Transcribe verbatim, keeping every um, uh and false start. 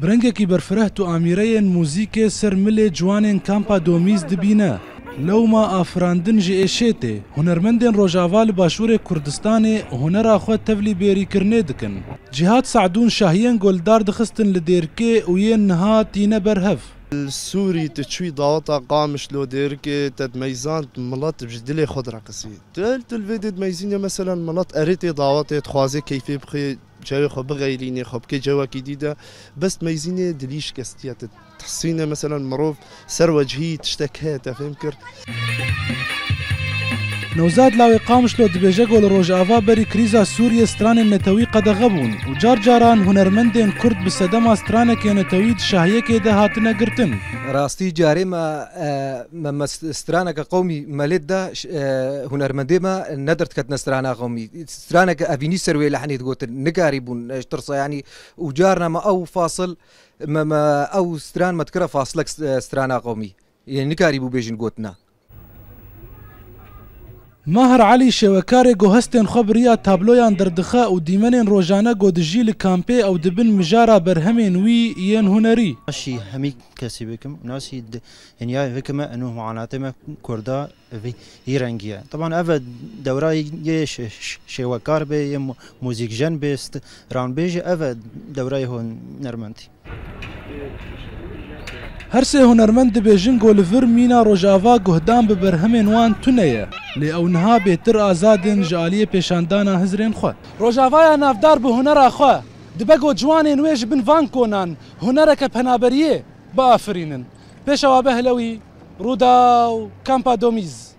Bi rengekî berfireh tu amîreyên muzîkê ser milê ciwanên Kampa Domîz dibîne. Lewma afirandin ji êşê tê. Hunermendên Rojava li Başûrê Kurdistanê hunera xwe tevlî bêrîkirinê dikin. Cîhad Sadûn şahiyên guhdar dixistin li Dêrikê û yên niha tîne ber hev. Li Sûrî tu çûyî daweta Qamişlo, Dêrikê te dimeyzand, milet ji dilê xwe direqisî. Tu, tu li vê dê dimeyzînê, meselen, milet erê tê dawetê, dixwaze keyfê bixê, cewê xwe bixeylînê, xwe bikê cewekî dî de. Bes dimeyzînê dilî şikestiye, tu dihesîne, meselen, mirov ser wecihî tiştek heye, te fêm kir. Newzad Lawê Qamişlo dibêje ku li Rojava berî krîza Sûriyê stranên netewî qedexe bûn û car caran hunermendên Kurd bi sedema straneke netewî di şahiyekê de hatine girtin. Rastî carê me, e, me, me st-, straneke qewmî me lê da, ş-, e, hunermendê me nederdiketine strana qewmî. Straneke evînî ser wê lehnê digotin, nikarîbûn, e, ji tirsa, yanî, û carna me ew fasil, me, me ew stran me dikira fasilek st-, e, strana qewmî. Yanî nikarîbû bêjin gotina. Maher Elî şêwekarê ku hestên xwe bi riya tabloyan derdixe û dîmenên rojane ku dijî li kampê ew dibin mijara berhemên wî yên hunerî. Nasî hemî kesî bikim, nasî di-, dinyayê bikime, eno muanatê me Kurda vî, hî rengî ye. Teban ev e dewra yê ş-, ş-, şêwekar bê, yê mu-, muzîkjen bê, st-, ranbêjê, ev e dewra yê hunermendî. Her sê hunermend dibêjin ku li vir mîna Rojava guhdan bi berhemên wan tune ye, lê ew niha bêtir azad in ji aliyê pêşandana hizrên xwe. Rojavaya navdar bi hunera xwe dibe ku ciwanên wê ji bin van konan hunereke penaberiyê biafirînin. Pêşewa Behlewî, Rûdaw, Kampa Domîz.